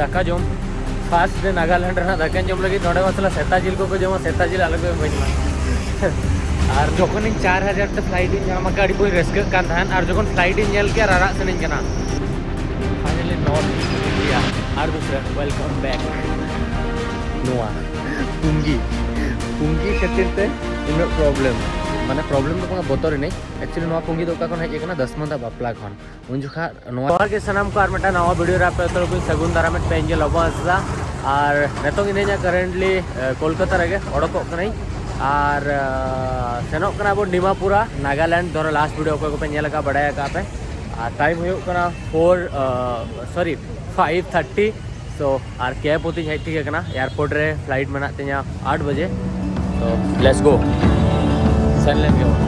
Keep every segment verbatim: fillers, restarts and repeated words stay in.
ᱫᱟᱠᱟ ᱡᱚᱢ, ᱯᱷᱟᱥᱴ ᱨᱮ ᱱᱟᱜᱟᱞᱮᱱᱰ ᱨᱮᱱᱟᱜ ᱫᱟᱠᱟᱧ ᱡᱚᱢ ᱞᱟᱹᱜᱤᱫ ᱱᱚᱰᱮ ᱢᱟ ᱥᱟᱞᱟ ᱥᱮᱛᱟ ᱡᱤᱞ ᱠᱚᱠᱚ ᱡᱚᱢᱟ, ᱥᱮᱛᱟ ᱡᱤᱞ ᱟᱞᱚ ᱠᱚ ᱮᱢᱟᱹᱧ ᱢᱟ᱾ ᱟᱨ ᱡᱚᱠᱷᱚᱱᱤᱧ ᱪᱟᱨ ᱦᱟᱡᱟᱨ ᱛᱮ ᱯᱷᱞᱟᱭᱤᱴ ᱤᱧ ᱧᱟᱢ ᱟᱠᱟᱫ, ᱟᱹᱰᱤ ᱵᱟᱹᱧ ᱨᱟᱹᱥᱠᱟᱹᱜ ᱠᱟᱱ ᱛᱟᱦᱮᱸᱫ, ᱟᱨ ᱡᱚᱠᱷᱚᱱ ᱯᱷᱞᱟᱭᱤᱴ ᱤᱧ ᱧᱮᱞ ᱠᱮᱜᱼᱟ, ᱨᱟᱨᱟᱜ ᱥᱟᱱᱟᱧ ᱠᱟᱱᱟ᱾ Finally north east India. ᱟᱨ ᱫᱩᱥᱨᱟ, ᱳᱭᱮᱞᱠᱟᱢ ᱵᱮᱠ᱾ ᱱᱚᱣᱟ ᱯᱩᱸᱜᱤ, ᱯᱩᱸᱜᱤ ᱠᱷᱟᱹᱛᱤᱨ ᱛᱮ ᱩᱱᱟᱹᱜ ᱯᱨᱚᱵᱞᱮᱢ, ᱢᱟᱱᱮ ᱯᱨᱚᱵᱞᱮᱢ ᱫᱚ ᱵᱟᱝᱟ, ᱵᱚᱛᱚᱨ ᱮᱱᱟᱹᱧ᱾ ᱮᱠᱪᱩᱭᱮᱞᱤ ᱱᱚᱣᱟ ᱯᱩᱸᱜᱤ ᱫᱚ ᱚᱠᱟ ᱠᱷᱚᱱ ᱦᱮᱡ ᱟᱠᱟᱱᱟ? ᱫᱟᱥᱢᱟᱫᱟ ᱵᱟᱯᱞᱟ ᱠᱷᱚᱱ᱾ ᱩᱱ ᱡᱚᱠᱷᱟᱜ ᱱᱚᱣᱟ ᱡᱚᱦᱟᱨ ᱜᱮ ᱥᱟᱱᱟᱢ ᱠᱚ, ᱟᱨ ᱢᱤᱫᱴᱟᱝ ᱱᱟᱣᱟ ᱵᱷᱤᱰᱤᱭᱳ ᱨᱮ ᱟᱯᱮ ᱡᱚᱛᱚ ᱦᱚᱲ ᱠᱚᱧ ᱥᱟᱹᱜᱩᱱ ᱫᱟᱨᱟᱢᱮᱫ ᱯᱮᱭᱟ, ᱤᱧ ᱜᱮ ᱞᱚᱵᱚ ᱦᱟᱸᱥᱫᱟ᱾ ᱟᱨ ᱱᱤᱛᱚᱝ ᱤᱱᱟᱹᱧᱟ ᱠᱟᱨᱮᱱᱴᱞᱤ ᱠᱳᱞᱠᱟᱛᱟ ᱨᱮᱜᱮ ᱚᱰᱚᱠᱚᱜ ᱠᱟᱹᱱᱟᱹᱧ᱾ ᱟᱨ ᱟᱸ, ᱥᱮᱱᱚᱜ ᱠᱟᱱᱟ ᱵᱚᱱ ᱰᱤᱢᱟᱯᱩᱨᱟ, ᱱᱟᱜᱟᱞᱮᱱᱰ᱾ ᱫᱷᱚᱨᱚ ᱞᱟᱥᱴ ᱵᱷᱤᱰᱤᱭᱳ ᱚᱠᱚᱭ ᱠᱚᱯᱮ ᱧᱮᱞ ᱟᱠᱟᱫ, ᱵᱟᱲᱟᱭ ᱟᱠᱟᱫ ᱯᱮ᱾ ᱟᱨ ᱴᱟᱭᱤᱢ ᱦᱩᱭᱩᱜ ᱠᱟᱱᱟ ᱯᱷᱳᱨ, ᱥᱚᱨᱤ, ᱯᱷᱟᱭᱤᱵᱷ ᱛᱷᱟᱨᱴᱤ᱾ ᱥᱳ ᱟᱨ ᱠᱮᱵ ᱦᱚᱸᱛᱤᱧ ᱦᱮᱡ ᱴᱷᱤᱠ ᱟᱠᱟᱱᱟ, ᱮᱭᱟᱨᱯᱳᱨᱴ ᱨᱮ ᱯᱷᱞᱟᱭᱤᱴ ᱢᱮᱱᱟᱜ ᱛᱤᱧᱟ ᱟᱴ ᱵᱟᱡᱮ᱾ ᱛᱚ ᱞᱮᱴᱥ ᱜᱳ, ᱥᱮᱱ ᱞᱮᱱ ᱜᱮ ᱵᱚᱱ᱾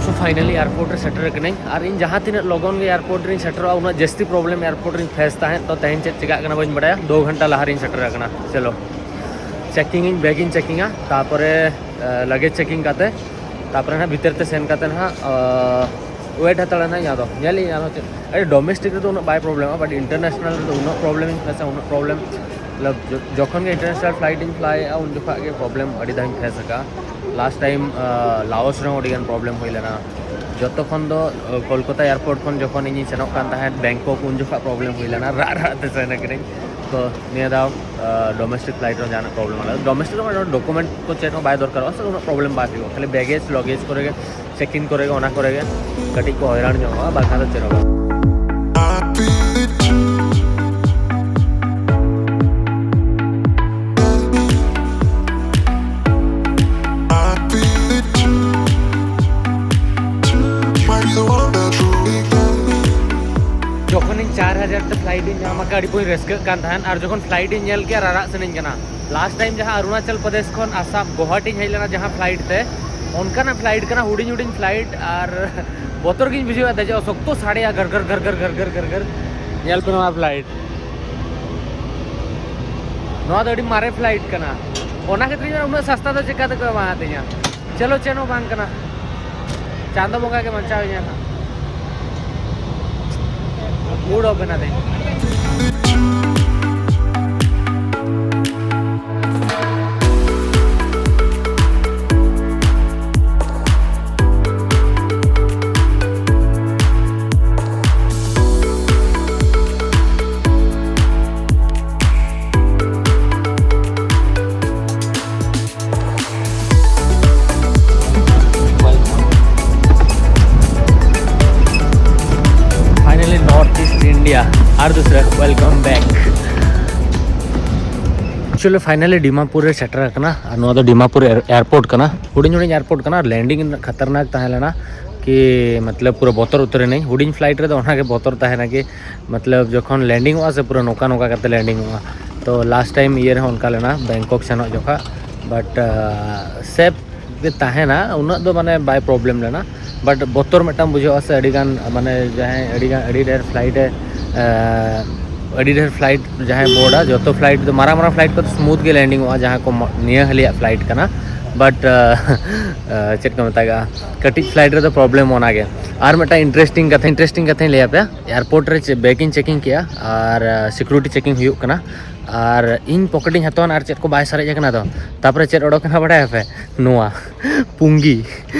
ᱥᱳ ᱯᱷᱟᱭᱱᱟᱞᱤ ᱮᱭᱟᱨᱯᱳᱨᱴ ᱨᱮ ᱥᱮᱴᱮᱨ ᱟᱠᱟᱱᱟᱹᱧ᱾ ᱟᱨ ᱤᱧ ᱡᱟᱦᱟᱸ ᱛᱤᱱᱟᱹᱜ ᱞᱚᱜᱚᱱ ᱜᱮ ᱮᱭᱟᱨᱯᱳᱨᱴ ᱨᱤᱧ ᱥᱮᱴᱮᱨᱚᱜᱼᱟ, ᱩᱱᱟᱹᱜ ᱡᱟᱹᱥᱛᱤ ᱯᱨᱚᱵᱞᱮᱢ ᱮᱭᱟᱨᱯᱳᱨᱴ ᱨᱤᱧ ᱯᱷᱮᱥ ᱛᱟᱦᱮᱸᱫ᱾ ᱛᱚ ᱛᱮᱦᱮᱧ ᱪᱮᱫ ᱪᱤᱠᱟᱹᱜ ᱠᱟᱱᱟ ᱵᱟᱹᱧ ᱵᱟᱲᱟᱭᱟ, ᱫᱩ ᱜᱷᱚᱱᱴᱟ ᱞᱟᱦᱟ ᱨᱤᱧ ᱥᱮᱴᱮᱨ ᱟᱠᱟᱱᱟ᱾ ᱪᱚᱞᱚ, ᱪᱮᱠᱤᱝ ᱤᱧ, ᱵᱮᱜᱽ ᱤᱧ ᱪᱮᱠᱤᱝᱟ, ᱛᱟᱨᱯᱚᱨᱮ ᱞᱟᱜᱮᱡᱽ ᱪᱮᱠᱤᱝ ᱠᱟᱛᱮ, ᱛᱟᱨᱯᱚᱨᱮ ᱱᱟᱦᱟᱜ ᱵᱷᱤᱛᱤᱨ ᱛᱮ ᱥᱮᱱ ᱠᱟᱛᱮ ᱱᱟᱦᱟᱜ ᱣᱮᱴ ᱦᱟᱛᱟᱲᱟ ᱱᱟᱦᱟᱜ᱾ ᱤᱧ ᱟᱫᱚ ᱧᱮᱞ ᱤᱧ ᱟᱨᱦᱚᱸ ᱪᱮᱫ, ᱟᱹᱰᱤ ᱰᱚᱢᱮᱥᱴᱤᱠ ᱨᱮᱫᱚ ᱩᱱᱟᱹᱜ ᱵᱟᱭ ᱯᱨᱚᱵᱞᱮᱢᱟ, ᱵᱟᱴ ᱤᱱᱴᱟᱨᱱᱮᱥᱱᱟᱞ ᱨᱮᱫᱚ ᱩᱱᱟᱹᱜ ᱯᱨᱚᱵᱞᱮᱢ ᱤᱧ ᱯᱷᱮᱥᱟ, ᱩᱱᱟᱹᱜ ᱯᱨᱚᱵᱞᱮᱢ᱾ ᱢᱚᱛᱞᱚᱵ ᱡᱚ-, ᱡᱚᱠᱷᱚᱱ ᱜᱮ ᱤᱱᱴᱟᱨᱱᱮᱥᱱᱟᱞ ᱯᱷᱞᱟᱭᱤᱴ ᱤᱧ ᱯᱷᱞᱟᱭᱮᱜᱼᱟ, ᱩᱱ ᱡᱚᱠᱷᱚᱱ ᱜᱮ ᱯᱨᱚᱵᱞᱮᱢ ᱟᱹᱰᱤ ᱫᱷᱟᱣ ᱤᱧ ᱯᱷᱮᱥ ᱟᱠᱟᱫᱼᱟ᱾ ᱞᱟᱥᱴ ᱴᱟᱭᱤᱢ ᱞᱟᱣᱚᱥ ᱨᱮᱦᱚᱸ ᱟᱹᱰᱤ ᱜᱟᱱ ᱯᱨᱚᱵᱞᱮᱢ ᱦᱩᱭ ᱞᱮᱱᱟ᱾ ᱡᱚᱛᱚ ᱠᱷᱚᱱ ᱫᱚ ᱠᱳᱞᱠᱟᱛᱟ ᱮᱭᱟᱨᱯᱳᱨᱴ ᱠᱷᱚᱱ ᱡᱚᱠᱷᱚᱱ ᱤᱧᱤᱧ ᱥᱮᱱᱚᱜ ᱠᱟᱱ ᱛᱟᱦᱮᱸᱫ ᱵᱮᱝᱠᱚᱠ, ᱩᱱ ᱡᱚᱠᱷᱚᱱ ᱯᱨᱚᱵᱞᱮᱢ ᱦᱩᱭ ᱞᱮᱱᱟ, ᱨᱟᱜ ᱨᱟᱜ ᱛᱮ ᱥᱮᱱ ᱟᱠᱟᱱᱟᱹᱧ᱾ ᱛᱚ ᱱᱤᱭᱟᱹ ᱫᱷᱟᱣ ᱰᱚᱢᱮᱥᱴᱤᱠ ᱯᱷᱞᱟᱭᱤᱴ ᱨᱮᱦᱚᱸ ᱡᱟᱦᱟᱱᱟᱜ ᱯᱨᱚᱵᱞᱮᱢ ᱟᱞᱮ, ᱰᱚᱢᱮᱥᱴᱤᱠ ᱨᱮᱦᱚᱸ ᱰᱚᱠᱩᱢᱮᱱᱴ ᱠᱚ ᱪᱮᱫ ᱦᱚᱸ ᱵᱟᱭ ᱫᱚᱨᱠᱟᱨᱚᱜᱼᱟ, ᱥᱮ ᱩᱱᱟᱹᱜ ᱯᱨᱚᱵᱞᱮᱢ ᱵᱟᱭ ᱦᱩᱭᱩᱜᱼᱟ᱾ ᱠᱷᱟᱹᱞᱤ ᱵᱮᱜᱮᱡᱽ ᱞᱚᱜᱮᱡᱽ ᱠᱚᱨᱮ ᱜᱮ, ᱪᱮᱠᱤᱝ ᱠᱚᱨᱮ ᱜᱮ, ᱚᱱᱟ ᱠᱚᱨᱮ ᱜᱮ ᱠᱟᱹᱴᱤᱡ ᱠᱚ ᱦᱚᱭᱨᱟᱱ ᱧᱚᱜᱚᱜᱼᱟ, ᱵᱟᱝᱠᱷᱟᱱ ᱫᱚ ᱪᱮᱫ ᱦᱚᱸ ᱵᱟᱝ᱾ ᱡᱚᱠᱷᱚᱱᱤᱧ ᱪᱟᱨ ᱦᱟᱡᱟᱨ ᱛᱮ ᱯᱷᱞᱟᱭᱤᱴ ᱤᱧ ᱧᱟᱢ ᱟᱠᱟᱫ, ᱟᱹᱰᱤ ᱵᱟᱹᱧ ᱨᱟᱹᱥᱠᱟᱹᱜ ᱠᱟᱱ ᱛᱟᱦᱮᱸᱫ, ᱟᱨ ᱡᱚᱠᱷᱚᱱ ᱯᱷᱞᱟᱭᱤᱴ ᱤᱧ ᱧᱮᱞ ᱠᱮᱜᱼᱟ, ᱨᱟᱨᱟᱜ ᱥᱟᱱᱟᱧ ᱠᱟᱱᱟ᱾ ᱞᱟᱥᱴ ᱴᱟᱭᱤᱢ ᱡᱟᱦᱟᱸ ᱚᱨᱩᱱᱟᱪᱚᱞ ᱯᱨᱚᱫᱮᱥ ᱠᱷᱚᱱ ᱟᱥᱟᱢ ᱜᱳᱦᱟᱴᱤᱧ ᱦᱮᱡ ᱞᱮᱱᱟ ᱡᱟᱦᱟᱸ ᱯᱷᱞᱟᱭᱤᱴ ᱛᱮ, ᱚᱱᱠᱟᱱᱟᱜ ᱯᱷᱞᱟᱭᱤᱴ ᱠᱟᱱᱟ, ᱦᱩᱰᱤᱧ ᱦᱩᱰᱤᱧ ᱯᱷᱞᱟᱭᱤᱴ, ᱟᱨ ᱵᱚᱛᱚᱨ ᱜᱤᱧ ᱵᱩᱡᱷᱟᱹᱣᱟ ᱫᱮᱡᱚᱜ ᱥᱚᱠᱛᱚ ᱥᱟᱰᱮᱭᱟ, ᱜᱟᱨ ᱜᱟᱨ ᱜᱟᱨ ᱜᱟᱨ ᱜᱟᱨ ᱜᱟᱨ ᱜᱟᱨ ᱜᱟᱨ᱾ ᱧᱮᱞ ᱯᱮ ᱱᱚᱣᱟ ᱯᱷᱞᱟᱭᱤᱴ, ᱱᱚᱣᱟ ᱫᱚ ᱟᱹᱰᱤ ᱢᱟᱨᱮ ᱯᱷᱞᱟᱭᱤᱴ ᱠᱟᱱᱟ᱾ ᱚᱱᱟ ᱠᱷᱟᱹᱛᱤᱨ ᱤᱧ ᱢᱮᱱᱟ, ᱩᱱᱟᱹᱜ ᱥᱟᱥᱛᱟ ᱫᱚ ᱪᱮᱠᱟ ᱛᱮᱠᱚ ᱮᱢᱟ ᱫᱤᱧᱟ? ᱪᱚᱞᱚ, ᱪᱮᱫ ᱦᱚᱸ ᱵᱟᱝ ᱠᱟᱱᱟ, ᱪᱟᱸᱫᱚ ᱵᱚᱸᱜᱟ ᱜᱮ ᱵᱟᱧᱪᱟᱣ ᱤᱧᱟ ᱱᱟᱜ᱾ ᱢᱩᱰ ᱚᱯᱷ ᱮᱱᱟ ᱛᱮᱦᱮᱧ᱾ Finally, North East India. और दूसरा, welcome back. Actually, finally Dimapur ᱨᱮ ᱥᱮᱴᱮᱨ ᱟᱠᱟᱱᱟ᱾ ᱟᱨ ᱱᱚᱣᱟ ᱫᱚ ᱰᱤᱢᱟᱯᱩᱨ ᱮᱭᱟᱨ-, ᱮᱭᱟᱨᱯᱳᱨᱴ ᱠᱟᱱᱟ᱾ ᱦᱩᱰᱤᱧ ᱦᱩᱰᱤᱧ ᱮᱭᱟᱨᱯᱳᱨᱴ ᱠᱟᱱᱟ᱾ ᱞᱮᱱᱰᱤᱝ ᱠᱷᱟᱛᱟᱨᱱᱟᱠ ᱛᱟᱦᱮᱸ ᱞᱮᱱᱟ, ᱠᱤ ᱢᱚᱛᱞᱚᱵ ᱯᱩᱨᱟᱹ ᱵᱚᱛᱚᱨ ᱩᱛᱟᱹᱨ ᱮᱱᱟᱹᱧ᱾ ᱦᱩᱰᱤᱧ ᱯᱷᱞᱟᱭᱤᱴ ᱨᱮᱫᱚ ᱚᱱᱟᱜᱮ ᱵᱚᱛᱚᱨ ᱛᱟᱦᱮᱱᱟ, ᱠᱤ ᱢᱚᱛᱞᱚᱵ ᱡᱚᱠᱷᱚᱱ ᱞᱮᱱᱰᱤᱝ ᱚᱜᱼᱟ ᱥᱮ ᱯᱩᱨᱟᱹ ᱱᱚᱝᱠᱟ ᱱᱚᱝᱠᱟ ᱠᱟᱛᱮ ᱞᱮᱱᱰᱤᱝ ᱚᱜᱼᱟ᱾ ᱛᱚ ᱞᱟᱥᱴ ᱴᱟᱭᱤᱢ ᱤᱭᱟᱹ ᱨᱮᱦᱚᱸ ᱚᱱᱠᱟ ᱞᱮᱱᱟ, ᱵᱮᱝᱠᱚᱠ ᱥᱮᱱᱚᱜ ᱡᱚᱠᱷᱟ᱾ ᱵᱟᱴ ᱥᱮᱯ ᱜᱮ ᱛᱟᱦᱮᱱᱟ, ᱩᱱᱟᱹᱜ ᱫᱚ ᱢᱟᱱᱮ ᱵᱟᱭ ᱯᱨᱚᱵᱞᱮᱢ ᱞᱮᱱᱟ᱾ ᱵᱟᱴ ᱵᱚᱛᱚᱨ ᱢᱤᱫᱴᱟᱝ ᱵᱩᱡᱷᱟᱹᱜᱼᱟ ᱥᱮ, ᱟᱹᱰᱤᱜᱟᱱ ᱢᱟᱱᱮ ᱡᱟᱦᱟᱸᱭ ᱟᱹᱰᱤᱜᱟᱱ, ᱟᱹᱰᱤ ᱰᱷᱮᱨ ᱯᱷᱞᱟᱭᱤᱴ ᱮ, ᱟᱹᱰᱤ ᱰᱷᱮᱨ ᱯᱷᱞᱟᱭᱤᱴ ᱡᱟᱦᱟᱸᱭ ᱵᱳᱨᱰᱟ, ᱡᱚᱛᱚ ᱯᱷᱞᱟᱭᱤᱴ ᱫᱚ, ᱢᱟᱨᱟᱝ ᱢᱟᱨᱟᱝ ᱯᱷᱞᱟᱭᱤᱴ ᱠᱚᱫᱚ ᱥᱢᱩᱛᱷ ᱜᱮ ᱞᱮᱱᱰᱤᱝ ᱚᱜᱼᱟ, ᱡᱟᱦᱟᱸ ᱠᱚ ᱢᱚ-, ᱱᱤᱭᱟᱹ ᱦᱟᱹᱞᱤᱭᱟᱜ ᱯᱷᱞᱟᱭᱤᱴ ᱠᱟᱱᱟ᱾ ᱵᱟᱴ ᱪᱮᱫ ᱠᱚ ᱢᱮᱛᱟᱜᱟᱜᱼᱟ, ᱠᱟᱹᱴᱤᱡ ᱯᱷᱞᱟᱭᱤᱴ ᱨᱮᱫᱚ ᱯᱨᱚᱵᱞᱮᱢ ᱚᱱᱟᱜᱮ᱾ ᱟᱨ ᱢᱤᱫᱴᱟᱝ ᱤᱱᱴᱟᱨᱮᱥᱴᱤᱝ ᱠᱟᱛᱷᱟ, ᱤᱱᱴᱟᱨᱮᱥᱴᱤᱝ ᱠᱟᱛᱷᱟᱧ ᱞᱟᱹᱭ ᱟᱯᱮᱭᱟ᱾ ᱮᱭᱟᱨᱯᱳᱨᱴ ᱨᱮ ᱪᱮᱫ ᱵᱮᱜᱽ ᱤᱧ ᱪᱮᱠᱤᱝ ᱠᱮᱜᱼᱟ, ᱟᱨ ᱥᱤᱠᱩᱨᱤᱴᱤ ᱪᱮᱠᱤᱝ ᱦᱩᱭᱩᱜ ᱠᱟᱱᱟ, ᱟᱨ ᱤᱧ ᱯᱚᱠᱮᱴ ᱤᱧ ᱦᱟᱛᱟᱣᱟ, ᱟᱨ ᱪᱮᱫ ᱠᱚ ᱵᱟᱭ ᱥᱟᱨᱮᱡ ᱟᱠᱟᱱᱟ᱾ ᱛᱚ ᱛᱟᱨᱯᱚᱨᱮ ᱪᱮᱫ ᱚᱰᱚᱠ ᱮᱱᱟ ᱵᱟᱲᱟᱭᱟᱯᱮ? ᱱᱚᱣᱟ ᱯᱩᱸᱜᱤ᱾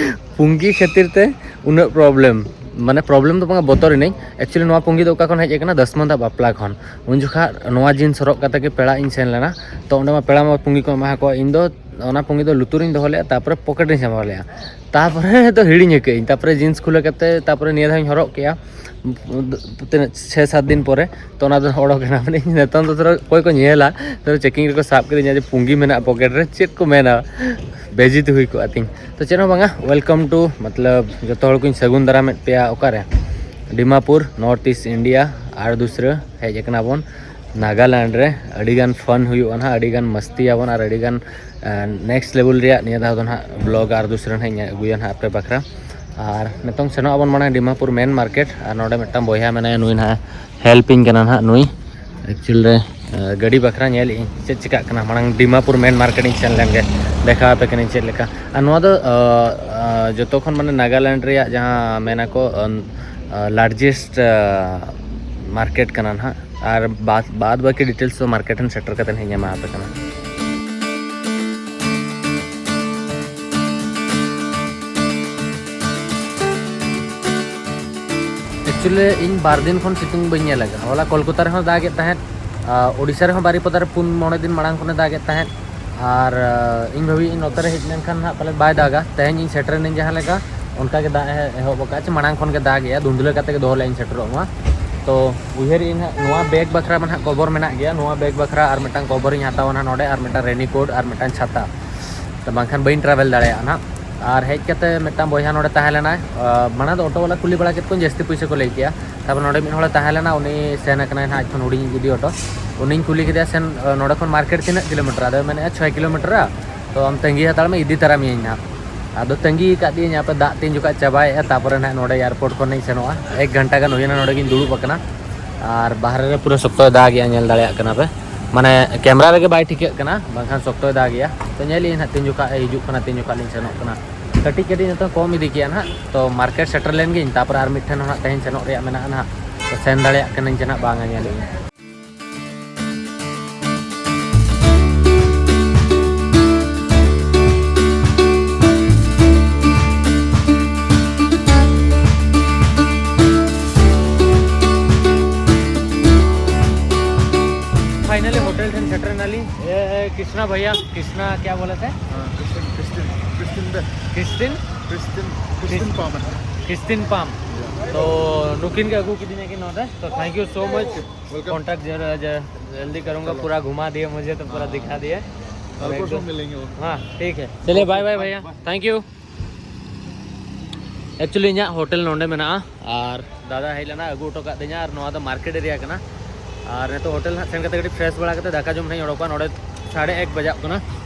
ᱯᱩᱸᱜᱤ ᱠᱷᱟᱹᱛᱤᱨ ᱛᱮ ᱩᱱᱟᱹᱜ ᱯᱨᱚᱵᱞᱮᱢ, ᱢᱟᱱᱮ ᱯᱨᱚᱵᱞᱮᱢ ᱫᱚ ᱵᱟᱝᱟ, ᱵᱚᱛᱚᱨ ᱮᱱᱟᱹᱧ᱾ ᱮᱠᱪᱩᱭᱮᱞᱤ ᱱᱚᱣᱟ ᱯᱩᱸᱜᱤ ᱫᱚ ᱚᱠᱟ ᱠᱷᱚᱱ ᱦᱮᱡ ᱟᱠᱟᱱᱟ? ᱫᱟᱥᱢᱟᱱᱫᱟ ᱵᱟᱯᱞᱟ ᱠᱷᱚᱱ᱾ ᱩᱱ ᱡᱚᱠᱷᱟᱜ ᱱᱚᱣᱟ ᱡᱤᱱᱥ ᱦᱚᱨᱚᱜ ᱠᱟᱛᱮ ᱜᱮ ᱯᱮᱲᱟᱜ ᱤᱧ ᱥᱮᱱ ᱞᱮᱱᱟ᱾ ᱛᱚ ᱚᱸᱰᱮ ᱢᱟ ᱯᱮᱲᱟ ᱢᱟ ᱯᱩᱸᱜᱤ ᱠᱚ ᱮᱢᱟ ᱠᱚᱣᱟ, ᱤᱧ ᱫᱚ ᱚᱱᱟ ᱯᱩᱸᱜᱤ ᱫᱚ ᱞᱩᱛᱩᱨ ᱨᱤᱧ ᱫᱚᱦᱚ ᱞᱮᱫᱼᱟ, ᱛᱟᱨᱯᱚᱨᱮ ᱯᱚᱠᱮᱴ ᱨᱤᱧ ᱥᱟᱢᱵᱟᱣ ᱞᱮᱫᱼᱟ᱾ ᱛᱟᱨᱯᱚᱨᱮ ᱫᱚ ᱦᱤᱲᱤᱧ ᱟᱠᱟᱫ ᱟᱹᱧ᱾ ᱛᱟᱨᱯᱚᱨᱮ ᱡᱤᱱᱥ ᱠᱷᱩᱞᱟᱹ ᱠᱟᱛᱮ ᱛᱟᱨᱯᱚᱨᱮ ᱱᱤᱭᱟᱹ ᱫᱷᱟᱣ ᱤᱧ ᱦᱚᱨᱚᱜ ᱠᱮᱫᱼᱟ, ᱛᱤᱱᱟᱹᱜ, ᱪᱷᱮ ᱥᱟᱛ ᱫᱤᱱ ᱯᱚᱨᱮ᱾ ᱛᱚ ᱚᱱᱟ ᱫᱚ ᱚᱰᱚᱠ ᱮᱱᱟ᱾ ᱢᱟᱱᱮ ᱤᱧ ᱱᱤᱛᱚᱝ ᱫᱚ ᱫᱷᱚᱨᱚ ᱚᱠᱚᱭ ᱠᱚ ᱧᱮᱞᱟ, ᱫᱷᱚᱨᱚ ᱪᱮᱠᱤᱝ ᱨᱮᱠᱚ ᱥᱟᱵ ᱠᱤᱫᱤᱧᱟ ᱡᱮ ᱯᱩᱸᱜᱤ ᱢᱮᱱᱟᱜᱼᱟ ᱯᱚᱠᱮᱴ ᱨᱮ, ᱪᱮᱫ ᱠᱚ ᱢᱮᱱᱟ, ᱵᱮᱡᱤᱛ ᱦᱩᱭ ᱠᱚᱜᱼᱟ ᱛᱤᱧ᱾ ᱛᱚ ᱪᱮᱫ ᱦᱚᱸ ᱵᱟᱝᱟ, welcome to, ᱢᱚᱛᱞᱚᱵ ᱡᱚᱛᱚ ᱦᱚᱲ ᱠᱚᱧ ᱥᱟᱹᱜᱩᱱ ᱫᱟᱨᱟᱢᱮᱫ ᱯᱮᱭᱟ᱾ ᱚᱠᱟᱨᱮ? Dimapur, North East India᱾ ᱟᱨ ᱫᱩᱥᱨᱟᱹ ᱦᱮᱡ ᱟᱠᱟᱱᱟ ᱵᱚᱱ ᱱᱟᱜᱟᱞᱮᱱᱰ ᱨᱮ᱾ ᱟᱹᱰᱤᱜᱟᱱ ᱯᱷᱟᱱ ᱦᱩᱭᱩᱜᱼᱟ ᱱᱟᱦᱟᱜ, ᱟᱹᱰᱤᱜᱟᱱ ᱢᱟᱥᱛᱤᱭᱟᱵᱚᱱ ᱟᱨ ᱟᱹᱰᱤᱜᱟᱱ ᱱᱮᱠᱥᱴ ᱞᱮᱵᱮᱞ ᱨᱮᱭᱟᱜ ᱱᱤᱭᱟᱹ ᱫᱷᱟᱣ ᱫᱚ ᱱᱟᱦᱟᱜ ᱵᱞᱚᱜ ᱟᱨ ᱫᱩᱥᱨᱟᱹ ᱱᱟᱦᱟᱜ ᱤᱧ ᱟᱹᱜᱩᱭᱟ ᱱᱟᱦᱟᱜ ᱟᱯᱮ ᱵᱟᱠᱷᱨᱟ᱾ ᱟᱨ ᱱᱤᱛᱚᱝ ᱥᱮᱱᱚᱜ ᱟᱵᱚᱱ ᱢᱟᱲᱟᱝ ᱰᱤᱢᱟᱯᱩᱨ ᱢᱮᱱ ᱢᱟᱨᱠᱮᱴ᱾ ᱟᱨ ᱱᱚᱰᱮ ᱢᱤᱫᱴᱟᱝ ᱵᱚᱭᱦᱟ ᱢᱮᱱᱟᱭᱟ, ᱱᱩᱭ ᱱᱟᱦᱟᱜ ᱦᱮᱞᱯ ᱤᱧ ᱠᱟᱱᱟ ᱱᱟᱦᱟᱜ ᱱᱩᱭ᱾ ᱮᱠᱪᱩᱭᱮᱞ ᱨᱮ ᱜᱟᱹᱰᱤ ᱵᱟᱠᱷᱨᱟ ᱧᱮᱞ ᱤᱧ ᱪᱮᱫ ᱪᱤᱠᱟᱹᱜ ᱠᱟᱱᱟ, ᱢᱟᱲᱟᱝ ᱰᱤᱢᱟᱯᱩᱨ ᱢᱮᱱ ᱢᱟᱨᱠᱮᱴ ᱤᱧ ᱥᱮᱱ ᱞᱮᱱ ᱜᱮ, ᱫᱮᱠᱷᱟᱣ ᱟᱯᱮ ᱠᱟᱹᱱᱟᱹᱧ ᱪᱮᱫ ᱞᱮᱠᱟ᱾ ᱟᱨ ᱱᱚᱣᱟ ᱫᱚ ᱡᱚᱛᱚ ᱠᱷᱚᱱ ᱢᱟᱱᱮ ᱱᱟᱜᱟᱞᱮᱱᱰ ᱨᱮᱭᱟᱜ ᱡᱟᱦᱟᱸ ᱢᱮᱱᱟᱠᱚ ᱞᱟᱨᱡᱮᱥᱴ ᱢᱟᱨᱠᱮᱴ ᱠᱟᱱᱟ ᱱᱟᱦᱟᱜ᱾ ᱟᱨ ᱵᱟᱫ ᱵᱟᱫ ᱵᱟᱹᱠᱤ ᱰᱤᱴᱮᱞᱥ ᱫᱚ ᱢᱟᱨᱠᱮᱴ ᱨᱮᱱ ᱥᱮᱴᱮᱨ ᱠᱟᱛᱮ ᱦᱟᱸᱜ ᱤᱧ ᱮᱢᱟ ᱟᱯᱮ ᱠᱟᱱᱟ᱾ ᱮᱠᱪᱩᱭᱮᱞᱤ ᱤᱧ ᱵᱟᱨ ᱫᱤᱱ ᱠᱷᱚᱱ ᱥᱤᱛᱩᱝ ᱵᱟᱹᱧ ᱧᱮᱞ ᱟᱠᱟᱫᱟ᱾ ᱦᱚᱞᱟ ᱠᱳᱞᱠᱟᱛᱟ ᱨᱮᱦᱚᱸ ᱫᱟᱜ ᱮᱫ ᱛᱟᱦᱮᱸᱫ, ᱟᱨ ᱳᱰᱤᱥᱟ ᱨᱮᱦᱚᱸ ᱵᱟᱨᱤᱯᱚᱫᱟ ᱨᱮ ᱯᱩᱱ ᱢᱚᱬᱮ ᱫᱤᱱ ᱢᱟᱲᱟᱝ ᱠᱷᱚᱱᱮ ᱫᱟᱜ ᱮᱫ ᱛᱟᱦᱮᱸᱫ᱾ ᱟᱨ ᱤᱧ ᱵᱷᱟᱹᱵᱤᱭᱮᱫ ᱱᱚᱛᱮ ᱨᱮ ᱦᱮᱡ ᱞᱮᱱᱠᱷᱟᱱ ᱦᱟᱸᱜ ᱯᱟᱞᱮ ᱵᱟᱭ ᱫᱟᱜᱟ᱾ ᱛᱮᱦᱮᱧ ᱤᱧ ᱥᱮᱴᱮᱨᱮᱱᱟᱹᱧ ᱡᱟᱦᱟᱸ ᱞᱮᱠᱟ, ᱚᱱᱠᱟ ᱜᱮ ᱫᱟᱜ ᱮ ᱮᱦᱚᱵ ᱟᱠᱟᱫᱼᱟ, ᱪᱮ ᱢᱟᱲᱟᱝ ᱠᱷᱚᱱ ᱜᱮ ᱫᱟᱜ ᱮᱜᱼᱟ, ᱫᱷᱩᱸᱫᱽᱞᱟᱹ ᱠᱟᱛᱮ ᱜᱮ ᱫᱚᱦᱚ ᱞᱮᱫ ᱤᱧ ᱥᱮᱴᱮᱨᱚᱜ ᱢᱟ᱾ ᱛᱚ ᱩᱭᱦᱟᱹᱨᱮᱫ ᱟᱹᱧ ᱦᱟᱸᱜ ᱱᱚᱣᱟ ᱵᱮᱜᱽ ᱵᱟᱠᱷᱨᱟ ᱢᱟ ᱦᱟᱸᱜ ᱠᱚᱵᱚᱨ ᱢᱮᱱᱟᱜ ᱜᱮᱭᱟ, ᱱᱚᱣᱟ ᱵᱮᱜᱽ ᱵᱟᱠᱷᱨᱟ ᱟᱨ ᱢᱤᱫᱴᱟᱝ ᱠᱚᱵᱚᱨᱤᱧ ᱦᱟᱛᱟᱣᱟ ᱱᱟᱦᱟᱜ ᱱᱚᱰᱮ, ᱟᱨ ᱢᱤᱫᱴᱟᱝ ᱨᱮᱱᱤ ᱠᱳᱴ ᱟᱨ ᱢᱤᱫᱴᱟᱝ ᱪᱷᱟᱛᱟ᱾ ᱛᱚ ᱵᱟᱝᱠᱷᱟᱱ ᱵᱟᱹᱧ ᱴᱨᱟᱵᱷᱮᱞ ᱫᱟᱲᱮᱭᱟᱜᱼᱟ ᱱᱟᱦᱟᱜ᱾ ᱟᱨ ᱦᱮᱡ ᱠᱟᱛᱮ ᱢᱤᱫᱴᱟᱝ ᱵᱚᱭᱦᱟ ᱱᱚᱰᱮ ᱛᱟᱦᱮᱸ ᱞᱮᱱᱟᱭ, ᱟᱨ ᱢᱟᱲᱟᱝ ᱫᱚ ᱚᱴᱳ ᱵᱟᱞᱟ ᱠᱩᱞᱤ ᱵᱟᱲᱟ ᱠᱮᱫ ᱠᱚᱣᱟᱧ, ᱡᱟᱹᱥᱛᱤ ᱯᱩᱭᱥᱟᱹ ᱠᱚ ᱞᱟᱹᱭ ᱠᱮᱜᱼᱟ᱾ ᱛᱟᱨᱯᱚᱨ ᱱᱚᱰᱮ ᱢᱤᱫ ᱦᱚᱲᱮ ᱛᱟᱦᱮᱸ ᱞᱮᱱᱟ, ᱩᱱᱤ ᱥᱮᱱ ᱟᱠᱟᱱᱟᱭ ᱱᱟᱦᱟᱜ ᱟᱡ ᱠᱷᱚᱱ ᱦᱩᱰᱤᱧ ᱤᱫᱤ ᱚᱴᱳ᱾ ᱩᱱᱤᱧ ᱠᱩᱞᱤ ᱠᱮᱫᱮᱭᱟ, "ᱥᱮᱱ ᱱᱚᱰᱮ ᱠᱷᱚᱱ ᱢᱟᱨᱠᱮᱴ ᱛᱤᱱᱟᱹᱜ ᱠᱤᱞᱳᱢᱤᱴᱟᱨ?" ᱟᱫᱚᱭ ᱢᱮᱱᱮᱫᱼᱟ, "ᱪᱷᱚᱭ ᱠᱤᱞᱳᱢᱤᱴᱟᱨᱟ, ᱛᱚ ᱟᱢ ᱛᱟᱺᱜᱤ ᱦᱟᱛᱟᱲ ᱢᱮ, ᱤᱫᱤ ᱛᱟᱨᱟ ᱢᱤᱭᱟᱹᱧ ᱱᱟᱦᱟᱜ᱾" ᱟᱫᱚ ᱛᱟᱺᱜᱤ ᱟᱠᱟᱫ ᱫᱤᱭᱟᱹᱧ ᱦᱟᱯᱮ ᱫᱟᱜ ᱛᱤᱧ ᱡᱚᱠᱷᱟᱡ ᱪᱟᱵᱟᱭᱮᱫᱼᱟ, ᱛᱟᱨᱯᱚᱨᱮ ᱱᱟᱦᱟᱜ ᱱᱚᱰᱮ ᱮᱭᱟᱨᱯᱳᱨᱴ ᱠᱷᱚᱱᱤᱧ ᱥᱮᱱᱚᱜᱼᱟ᱾ ᱮᱠ ᱜᱷᱚᱱᱴᱟ ᱜᱟᱱ ᱦᱩᱭᱮᱱᱟ ᱱᱚᱰᱮ ᱜᱤᱧ ᱫᱩᱲᱩᱵ ᱟᱠᱟᱱᱟ᱾ ᱟᱨ ᱵᱟᱦᱨᱮ ᱨᱮ ᱯᱩᱨᱟᱹ ᱥᱚᱠᱛᱚᱭ ᱫᱟᱜᱮᱜᱼᱟ, ᱧᱮᱞ ᱫᱟᱲᱮᱭᱟᱜ ᱠᱟᱱᱟ ᱯᱮ, ᱢᱟᱱᱮ ᱠᱮᱢᱨᱟ ᱨᱮᱜᱮ ᱵᱟᱭ ᱴᱷᱤᱠᱟᱹᱜ ᱠᱟᱱᱟ, ᱵᱟᱝᱠᱷᱟᱱ ᱥᱚᱠᱛᱚᱭ ᱫᱟᱜᱮᱜᱼᱟ᱾ ᱛᱚ ᱧᱮᱞ ᱤᱧ ᱦᱟᱸᱜ ᱛᱤᱱ ᱡᱚᱠᱷᱟᱜ ᱮ ᱦᱤᱡᱩᱜ ᱠᱟᱱᱟ, ᱛᱤᱱ ᱡᱚᱠᱷᱟᱜ ᱞᱤᱧ ᱥᱮᱱᱚᱜ ᱠᱟᱱᱟ᱾ ᱠᱟᱹᱴᱤᱡ ᱠᱟᱹᱴᱤᱡ ᱱᱤᱛᱚᱜ ᱠᱚᱢ ᱤᱫᱤ ᱠᱮᱜᱼᱟ ᱱᱟᱦᱟᱜ᱾ ᱛᱚ ᱢᱟᱨᱠᱮᱴ ᱥᱮᱴᱮᱨ ᱞᱮᱱ ᱜᱤᱧ, ᱛᱟᱨᱯᱚᱨᱮ ᱟᱨ ᱢᱤᱫ ᱴᱷᱮᱱ ᱦᱚᱸ ᱱᱟᱦᱟᱜ ᱛᱮᱦᱮᱧ ᱥᱮᱱᱚᱜ ᱨᱮᱭᱟᱜ ᱢᱮᱱᱟᱜᱼᱟ ᱱᱟᱦᱟᱜ᱾ ᱛᱚ ᱥᱮᱱ ᱫᱟᱲᱮᱭᱟᱜ ᱠᱟᱹᱱᱟᱹᱧ ᱪᱮ ᱱᱟᱦᱟᱜ ᱵᱟᱝᱟ, ᱧᱮᱞ ᱤᱧ᱾ फाइनली होटल ठेन सेटर नाली। ए, ए, कृष्णा भैया, कृष्णा क्या बोले थे? हाँ, क्रिस्टिन, क्रिस्टिन, क्रिस्टिन दे। क्रिस्टिन? क्रिस्टिन, क्रिस्टिन पाम है। Christine Palm. तो नुकिन के अगू की दिन है कि नौ दे। तो thank you so much। Welcome। Contact जर-, जर-, जल्दी करूँगा। चलो। पूरा घुमा दिए मुझे, तो पूरा हाँ। दिखा दिए। और परसों एकदम मिलेंगे और। हाँ, ठीक है। चलिए, बाय बाय भैया। बाय। Thank you. एक्चुअली ᱤᱧᱟᱹᱜ ᱦᱳᱴᱮᱞ ᱱᱚᱰᱮ ᱢᱮᱱᱟᱜᱼᱟ, ᱟᱨ ᱫᱟᱫᱟ ᱦᱮᱡ ᱞᱮᱱᱟ, ᱟᱹᱜᱩ ᱦᱚᱴᱚ ᱠᱟᱜ ᱫᱤᱧᱟ᱾ ᱟᱨ ᱱᱚᱣᱟ ᱫᱚ ᱢᱟᱨᱠᱮᱴ ᱮᱨᱤᱭᱟ ᱠᱟᱱᱟ᱾ ᱟᱨ ᱱᱤᱛᱚᱜ ᱦᱳᱴᱮᱞ ᱦᱟᱸᱜ ᱥᱮᱱ ᱠᱟᱛᱮ ᱠᱟᱹᱴᱤᱡ ᱯᱷᱨᱮᱥ ᱵᱟᱲᱟ ᱠᱟᱛᱮ ᱫᱟᱠᱟ ᱡᱚᱢ ᱦᱟᱸᱜ ᱤᱧ ᱚᱰᱚᱠᱚᱜᱼᱟ᱾ ᱱᱚᱰᱮ ᱥᱟᱲᱮ ᱮᱠ ᱵᱟᱡᱟᱜ ᱠᱟᱱᱟ᱾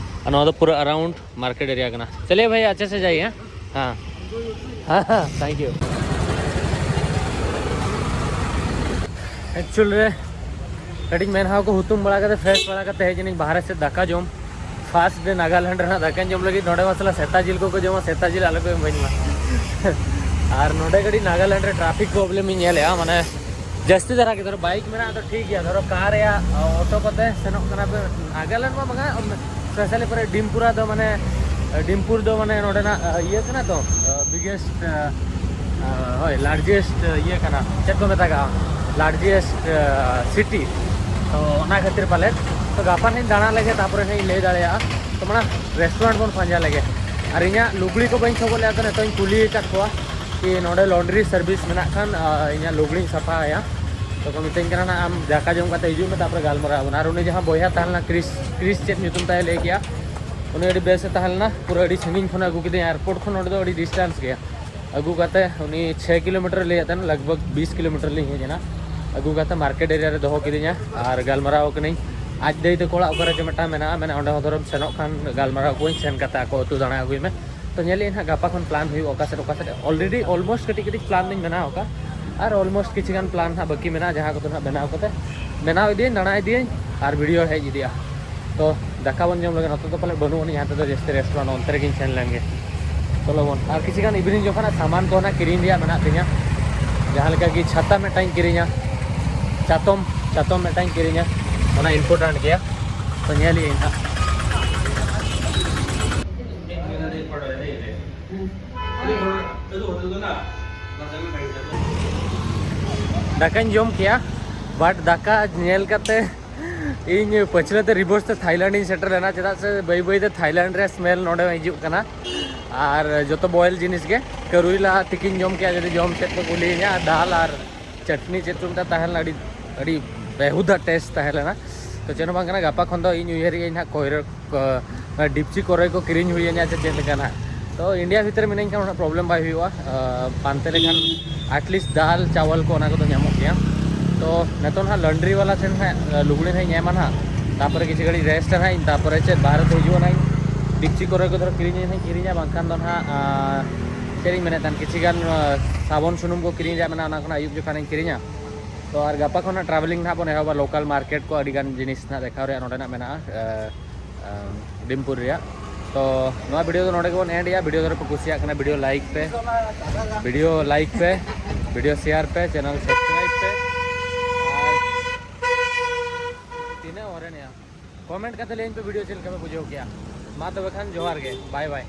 ᱟᱨ ᱱᱚᱣᱟ ᱫᱚ ᱯᱩᱨᱟᱹ ᱟᱨᱟᱣᱩᱱᱰ ᱢᱟᱨᱠᱮᱴ ᱮᱨᱤᱭᱟ ᱠᱟᱱᱟ᱾ ᱪᱚᱞᱤᱭᱮ ᱵᱷᱟᱭ, ᱟᱪᱪᱷᱮ ᱥᱮ ᱡᱟᱭᱮ, ᱦᱮᱸ? ᱦᱮᱸ᱾ ᱦᱮᱸ, ᱦᱮᱸ, thank you. ᱮᱠᱪᱩᱭᱮᱞ ᱨᱮ ᱠᱟᱹᱴᱤᱡ ᱢᱮᱫᱦᱟ ᱠᱚ ᱦᱩᱛᱩᱢ ᱵᱟᱲᱟ ᱠᱟᱛᱮ, ᱯᱷᱨᱮᱥ ᱵᱟᱲᱟ ᱠᱟᱛᱮ ᱦᱮᱡ ᱮᱱᱟᱹᱧ ᱵᱟᱦᱨᱮ ᱥᱮᱫ ᱫᱟᱠᱟ ᱡᱚᱢ᱾ ᱯᱷᱟᱥᱴ ᱰᱮ ᱱᱟᱜᱟᱞᱮᱱᱰ ᱨᱮᱱᱟᱜ ᱫᱟᱠᱟᱧ ᱡᱚᱢ ᱞᱟᱹᱜᱤᱫ᱾ ᱱᱚᱰᱮ ᱢᱟ ᱥᱟᱞᱟ ᱥᱮᱛᱟ ᱡᱤᱞ ᱠᱚᱠᱚ ᱡᱚᱢᱟ, ᱥᱮᱛᱟ ᱡᱤᱞ ᱟᱞᱚ ᱠᱚ ᱮᱢᱟᱹᱧ ᱢᱟ᱾ ᱟᱨ ᱱᱚᱰᱮ ᱠᱟᱹᱴᱤᱡ ᱱᱟᱜᱟᱞᱮᱱᱰ ᱨᱮ ᱴᱨᱟᱯᱷᱤᱠ ᱯᱨᱚᱵᱞᱮᱢ ᱤᱧ ᱧᱮᱞᱮᱜᱼᱟ, ᱢᱟᱱᱮ ᱡᱟᱹᱥᱛᱤ ᱫᱷᱟᱨᱟ ᱜᱮ᱾ ᱫᱷᱚᱨᱚ ᱵᱟᱭᱤᱠ ᱢᱮᱱᱟᱜᱼᱟ ᱛᱚ ᱴᱷᱤᱠ ᱜᱮᱭᱟ, ᱫᱷᱚᱨᱚ ᱠᱟᱨ ᱭᱟ ᱚᱴᱳ ᱠᱚᱛᱮ ᱥᱮᱱᱚᱜ ᱠᱟᱱᱟ ᱯᱮ ᱱᱟᱜᱟᱞᱮᱱᱰ ᱢᱟ ᱵᱟᱝᱟ, ᱥᱯᱮᱥᱟᱞᱤ ᱯᱚᱨᱮ ᱰᱤᱢᱯᱩᱨᱟ ᱫᱚ ᱢᱟᱱᱮ, ᱰᱤᱢᱯᱩᱨ ᱫᱚ ᱢᱟᱱᱮ ᱱᱚᱰᱮᱱᱟᱜ ᱤᱭᱟᱹ ᱠᱟᱱᱟ ᱛᱚ, ᱵᱤᱜᱮᱥᱴ, ᱦᱳᱭ, ᱞᱟᱨᱡᱮᱥᱴ ᱤᱭᱟᱹ ᱠᱟᱱᱟ, ᱪᱮᱫ ᱠᱚ ᱢᱮᱛᱟᱜᱟᱜᱼᱟ, ᱞᱟᱨᱡᱮᱥᱴ ᱥᱤᱴᱤ᱾ ᱛᱚ ᱚᱱᱟ ᱠᱷᱟᱹᱛᱤᱨ ᱯᱟᱞᱮᱫ, ᱛᱚ ᱜᱟᱯᱟ ᱱᱟᱜ ᱤᱧ ᱫᱟᱬᱟ ᱞᱮᱜᱮ, ᱛᱟᱨᱯᱚᱨᱮ ᱱᱟᱜ ᱤᱧ ᱞᱟᱹᱭ ᱫᱟᱲᱮᱭᱟᱜᱼᱟ᱾ ᱛᱚ ᱢᱟᱲᱟᱝ ᱨᱮᱥᱴᱩᱨᱮᱱᱴ ᱵᱚᱱ ᱯᱟᱸᱡᱟ ᱞᱮᱜᱮ᱾ ᱟᱨ ᱤᱧᱟᱹᱜ ᱞᱩᱜᱽᱲᱤ ᱠᱚ ᱵᱟᱹᱧ ᱥᱚᱵᱚᱫ ᱞᱮᱫᱟ, ᱛᱚ ᱱᱤᱛᱚᱜ ᱤᱧ ᱠᱩᱞᱤ ᱟᱠᱟᱫ ᱠᱚᱣᱟ ᱠᱤ ᱱᱚᱰᱮ ᱞᱚᱱᱰᱨᱤ ᱥᱟᱨᱵᱷᱤᱥ ᱢᱮᱱᱟᱜ ᱠᱷᱟᱱ, ᱟᱨ ᱤᱧᱟᱹᱜ ᱞᱩᱜᱽᱲᱤᱧ ᱥᱟᱯᱷᱟᱭᱟ᱾ ᱛᱚ ᱠᱚ ᱢᱤᱛᱟᱹᱧ ᱠᱟᱱᱟ, "ᱱᱟ ᱟᱢ ᱫᱟᱠᱟ ᱡᱚᱢ ᱠᱟᱛᱮ ᱦᱤᱡᱩᱜ ᱢᱮ, ᱛᱟᱨᱯᱚᱨᱮ ᱜᱟᱞᱢᱟᱨᱟᱣ ᱟᱵᱚᱱ᱾" ᱟᱨ ᱩᱱᱤ ᱡᱟᱦᱟᱸ ᱵᱚᱭᱦᱟ ᱛᱟᱦᱮᱸ ᱞᱮᱱᱟ, ᱠᱨᱤᱥ, ᱠᱨᱤᱥ ᱪᱮᱫ ᱧᱩᱛᱩᱢ ᱛᱟᱭ ᱞᱟᱹᱭ ᱠᱮᱜᱼᱟ, ᱩᱱᱤ ᱟᱹᱰᱤ ᱵᱮᱥ ᱮ ᱛᱟᱦᱮᱸ ᱞᱮᱱᱟ, ᱯᱩᱨᱟᱹ ᱟᱹᱰᱤ ᱥᱟᱺᱜᱤᱧ ᱠᱷᱚᱱᱮ ᱟᱹᱜᱩ ᱠᱤᱫᱤᱧᱟ, ᱮᱭᱟᱨᱯᱳᱨᱴ ᱠᱷᱚᱱ ᱱᱚᱰᱮ ᱫᱚ ᱟᱹᱰᱤ ᱰᱤᱥᱴᱮᱱᱥ ᱜᱮᱭᱟ᱾ ᱟᱹᱜᱩ ᱠᱟᱛᱮ ᱩᱱᱤ ᱪᱷᱚᱭ ᱠᱤᱞᱳᱢᱤᱴᱟᱨ ᱞᱟᱹᱭᱮᱫ ᱛᱟᱦᱮᱱᱟ, ᱞᱟᱜᱽ ᱵᱷᱟᱜᱽ ᱵᱤᱥ ᱠᱤᱞᱳᱢᱤᱴᱟᱨ ᱞᱤᱧ ᱦᱮᱡ ᱮᱱᱟ᱾ ᱟᱹᱜᱩ ᱠᱟᱛᱮ ᱢᱟᱨᱠᱮᱴ ᱮᱨᱤᱭᱟ ᱨᱮ ᱫᱚᱦᱚ ᱠᱤᱫᱤᱧᱟ ᱟᱨ ᱜᱟᱞᱢᱟᱨᱟᱣ ᱠᱟᱹᱱᱟᱹᱧ᱾ ᱟᱡ ᱫᱟᱹᱭ ᱛᱟᱠᱚ ᱚᱲᱟᱜ ᱚᱠᱟᱨᱮ ᱪᱚ ᱢᱤᱫᱴᱟᱝ ᱢᱮᱱᱟᱜᱼᱟ, ᱢᱟᱱᱮ ᱚᱸᱰᱮ ᱦᱚᱸ ᱫᱷᱚᱨᱚᱢ ᱥᱮᱱᱚᱜ ᱠᱷᱟᱱ ᱜᱟᱞᱢᱟᱨᱟᱣ ᱠᱚᱣᱟᱧ ᱥᱮᱱ ᱠᱟᱛᱮ ᱟᱠᱚ ᱟᱹᱛᱩ ᱫᱟᱬᱟ ᱟᱹᱜᱩᱭ ᱢᱮ᱾ ᱛᱚ ᱧᱮᱞᱮᱫ ᱟᱹᱧ ᱦᱟᱸᱜ ᱜᱟᱯᱟ ᱠᱷᱚᱱ ᱯᱞᱟᱱ ᱦᱩᱭᱩᱜᱼᱟ ᱚᱠᱟ ᱥᱮᱫ ᱚᱠᱟ ᱥᱮᱫ᱾ ᱚᱞᱨᱮᱰᱤ ᱚᱞᱢᱳᱥᱴ ᱠᱟᱹᱴᱤᱡ ᱠᱟᱹᱴᱤᱡ ᱯᱞᱟᱱ ᱫᱚᱧ ᱵᱮᱱᱟᱣ ᱟᱠᱟᱫ, ᱟᱨ ᱚᱞᱢᱳᱥᱴ ᱠᱤᱪᱷᱩ ᱜᱟᱱ ᱯᱞᱟᱱ ᱦᱟᱸᱜ ᱵᱟᱹᱠᱤ ᱢᱮᱱᱟᱜᱼᱟ, ᱡᱟᱦᱟᱸ ᱠᱚᱫᱚ ᱦᱟᱸᱜ ᱵᱮᱱᱟᱣ ᱠᱟᱛᱮ ᱵᱮᱱᱟᱣ ᱤᱫᱤᱭᱟᱹᱧ, ᱫᱟᱬᱟ ᱤᱫᱤᱭᱟᱹᱧ ᱟᱨ ᱵᱷᱤᱰᱤᱭᱳ ᱦᱮᱡ ᱤᱫᱤᱜᱼᱟ᱾ ᱛᱚ ᱫᱟᱠᱟ ᱵᱚᱱ ᱡᱚᱢ ᱞᱮᱜᱮ, ᱱᱚᱛᱮ ᱫᱚ ᱯᱟᱞᱮ ᱵᱟᱹᱱᱩᱜ ᱟᱹᱱᱤᱡ ᱦᱟᱱᱛᱮ ᱫᱚ ᱡᱟᱹᱥᱛᱤ ᱨᱮᱥᱴᱩᱨᱮᱱᱴ, ᱚᱱᱛᱮ ᱨᱮᱜᱮᱧ ᱥᱮᱱ ᱞᱮᱱ ᱜᱮ᱾ ᱪᱚᱞᱚ ᱵᱚᱱ, ᱟᱨ ᱠᱤᱪᱷᱩ ᱜᱟᱱ ᱤᱵᱷᱤᱱᱤᱝ ᱡᱚᱠᱷᱚᱱᱟᱜ ᱥᱟᱢᱟᱱ ᱠᱚ ᱚᱱᱟ ᱠᱤᱨᱤᱧ ᱨᱮᱭᱟᱜ ᱢᱮᱱᱟᱜ ᱛᱤᱧᱟ, ᱡᱟᱦᱟᱸ ᱞᱮᱠᱟ ᱠᱤ ᱪᱷᱟᱛᱟ ᱢᱤᱫᱴᱟᱝ ᱤᱧ ᱠᱤᱨᱤᱧᱟ, ᱪᱟᱛᱚᱢ, ᱪᱟᱛᱚᱢ ᱢᱤᱫᱴᱟᱝ ᱤᱧ ᱠᱤᱨᱤᱧᱟ, ᱚᱱᱟ ᱤᱢᱯᱚᱨᱴᱮᱱᱴ ᱜᱮᱭᱟ᱾ ᱛᱚ ᱧᱮᱞ ᱤᱧ ᱦᱟᱸᱜ᱾ ᱫᱟᱠᱟᱧ ᱡᱚᱢ ᱠᱮᱜᱼᱟ, but ᱫᱟᱠᱟ ᱧᱮᱞ ᱠᱟᱛᱮ ᱤᱧ ᱯᱟᱹᱪᱷᱞᱟᱹ ᱛᱮ ᱨᱤᱵᱷᱟᱨᱥ ᱛᱮ ᱛᱷᱟᱭᱞᱮᱱᱰ ᱤᱧ ᱥᱮᱴᱮᱨ ᱞᱮᱱᱟ, ᱪᱮᱫᱟᱜ ᱥᱮ ᱵᱟᱹᱭ ᱵᱟᱹᱭ ᱛᱮ ᱛᱷᱟᱭᱞᱮᱱᱰ ᱨᱮ ᱥᱢᱮᱞ ᱱᱚᱰᱮ ᱦᱤᱡᱩᱜ ᱠᱟᱱᱟ᱾ ᱟᱨ ᱡᱚᱛᱚ ᱵᱚᱭᱮᱞ ᱡᱤᱱᱤᱥ ᱜᱮ, ᱠᱟᱹᱨᱩᱭᱞᱟ ᱛᱤᱠᱤᱧ ᱡᱚᱢ ᱠᱮᱜᱼᱟ, ᱡᱩᱫᱤ ᱡᱚᱢ ᱪᱮᱫ ᱠᱚ ᱠᱩᱞᱤᱭᱤᱧᱟ, ᱟᱨ ᱫᱟᱞ ᱟᱨ ᱪᱟᱴᱱᱤ ᱪᱮᱫ ᱪᱚ ᱢᱤᱫᱴᱟᱝ ᱛᱟᱦᱮᱸ ᱞᱮᱱᱟ, ᱟᱹᱰᱤ, ᱟᱹᱰᱤ ᱵᱮᱦᱩᱫᱟ ᱴᱮᱥᱴ ᱛᱟᱦᱮᱸ ᱞᱮᱱᱟ᱾ ᱛᱚ ᱪᱮᱫ ᱦᱚᱸ ᱵᱟᱝ ᱠᱟᱱᱟ, ᱜᱟᱯᱟ ᱠᱷᱚᱱ ᱫᱚ ᱤᱧ ᱩᱭᱦᱟᱹᱨᱮᱜᱼᱟᱹᱧ ᱱᱟᱦᱟᱜ ᱠᱚᱭᱨᱚ, ᱠᱚ-, ᱰᱤᱯᱪᱤ ᱠᱚᱨᱮ ᱠᱚ ᱠᱤᱨᱤᱧ ᱦᱩᱭᱟᱹᱧᱟ ᱥᱮ ᱪᱮᱫ ᱞᱮᱠᱟ ᱱᱟᱦᱟᱜ᱾ ᱛᱚ ᱤᱱᱰᱤᱭᱟ ᱵᱷᱤᱛᱨᱤ ᱨᱮ ᱢᱤᱱᱟᱹᱧ ᱠᱷᱟᱱ ᱩᱱᱟᱹᱜ ᱯᱨᱚᱵᱞᱮᱢ ᱵᱟᱭ ᱦᱩᱭᱩᱜᱼᱟ᱾ ᱟᱸ, ᱯᱟᱱᱛᱮ ᱞᱮᱠᱷᱟᱱ ᱟᱴᱞᱤᱥᱴ ᱫᱟᱞ ᱪᱟᱣᱟᱞ ᱠᱚ ᱚᱱᱟ ᱠᱚᱫᱚ ᱧᱟᱢᱚᱜ ᱜᱮᱭᱟ᱾ ᱛᱚ ᱱᱤᱛᱚᱜ ᱱᱟᱦᱟᱜ ᱞᱚᱱᱰᱨᱤ ᱵᱟᱞᱟ ᱴᱷᱮᱱ ᱱᱟᱦᱟᱜ ᱞᱩᱜᱽᱲᱤ ᱱᱟᱦᱟᱜ ᱤᱧ ᱮᱢᱟ ᱱᱟᱦᱟᱜ, ᱛᱟᱨᱯᱚᱨᱮ ᱠᱤᱪᱷᱩ ᱜᱷᱟᱹᱲᱤᱡ ᱨᱮᱥᱴ ᱱᱟᱦᱟᱜ ᱤᱧ, ᱛᱟᱨᱯᱚᱨᱮ ᱪᱮᱫ ᱵᱟᱦᱨᱮ ᱛᱮ ᱦᱤᱡᱩᱜᱼᱟ ᱱᱟᱦᱟᱜ ᱤᱧ, ᱰᱤᱯᱪᱤ ᱠᱚᱨᱮ ᱠᱚ ᱫᱷᱚᱨᱚ ᱠᱤᱨᱤᱧ ᱱᱟᱦᱟᱜ ᱤᱧ ᱠᱤᱨᱤᱧᱟ, ᱵᱟᱝᱠᱷᱟᱱ ᱫᱚ ᱱᱟᱦᱟᱜ, ᱟᱸ, ᱪᱮᱫ ᱤᱧ ᱢᱮᱱᱮᱫ ᱛᱟᱦᱮᱱ, ᱠᱤᱪᱷᱤ ᱜᱟᱱ ᱥᱟᱵᱚᱱ ᱥᱩᱱᱩᱢ ᱠᱚ ᱠᱤᱨᱤᱧ ᱨᱮᱭᱟᱜ ᱢᱮᱱᱟᱜᱼᱟ, ᱚᱱᱟ ᱠᱷᱚᱱᱟᱜ ᱟᱹᱭᱩᱵ ᱡᱚᱠᱷᱟᱱᱤᱧ ᱠᱤᱨᱤᱧᱟ᱾ ᱛᱚ ᱟᱨ ᱜᱟᱯᱟ ᱠᱷᱚᱱᱟᱜ ᱴᱨᱟᱵᱷᱮᱞᱤᱝ ᱱᱟᱦᱟᱜ ᱵᱚᱱ ᱮᱦᱚᱵᱟ᱾ ᱞᱳᱠᱟᱞ ᱢᱟᱨᱠᱮᱴ ᱠᱚ ᱟᱹᱰᱤ ᱜᱟᱱ ᱡᱤᱱᱤᱥ ᱱᱟᱦᱟᱜ ᱫᱮᱠᱷᱟᱣ ᱨᱮᱭᱟᱜ ᱱᱚᱰᱮᱱᱟᱜ ᱢᱮᱱᱟᱜᱼᱟ᱾ ᱰᱤᱢᱯᱩᱨ ᱨᱮᱭᱟᱜ᱾ ᱛᱚ ᱱᱚᱣᱟ ᱵᱷᱤᱰᱤᱭᱳ ᱫᱚ ᱱᱚᱰᱮ ᱜᱮᱵᱚᱱ ᱮᱱᱰ ᱮᱜᱼᱟ᱾ ᱵᱷᱤᱰᱤᱭᱳ ᱫᱚ ᱯᱮ ᱠᱩᱥᱤᱭᱟᱜ ᱠᱷᱟᱱ ᱵᱷᱤᱰᱤᱭᱳ ᱞᱟᱭᱤᱠ ᱯᱮ, ᱵᱷᱤᱰᱤᱭᱳ ᱞᱟᱭᱤᱠ ᱯᱮ, ᱵᱷᱤᱰᱤᱭᱳ ᱥᱮᱭᱟᱨ ᱯᱮ, ᱪᱮᱱᱮᱞ ᱥᱟᱵᱥᱠᱨᱟᱭᱤᱵ ᱯᱮ᱾ ᱟᱨ ᱛᱤᱱᱟᱹᱜ ᱚᱨᱮᱱ ᱭᱟ, ᱠᱚᱢᱮᱱᱴ ᱠᱟᱛᱮ ᱞᱟᱹᱭᱟᱹᱧ ᱯᱮ ᱵᱷᱤᱰᱤᱭᱳ ᱪᱮᱫ ᱞᱮᱠᱟ ᱯᱮ ᱵᱩᱡᱷᱟᱹᱣ ᱠᱮᱜᱼᱟ᱾ ᱢᱟ ᱛᱚᱵᱮ ᱠᱷᱟᱱ ᱡᱚᱦᱟᱨ ᱜᱮ, ᱵᱟᱭ ᱵᱟᱭ᱾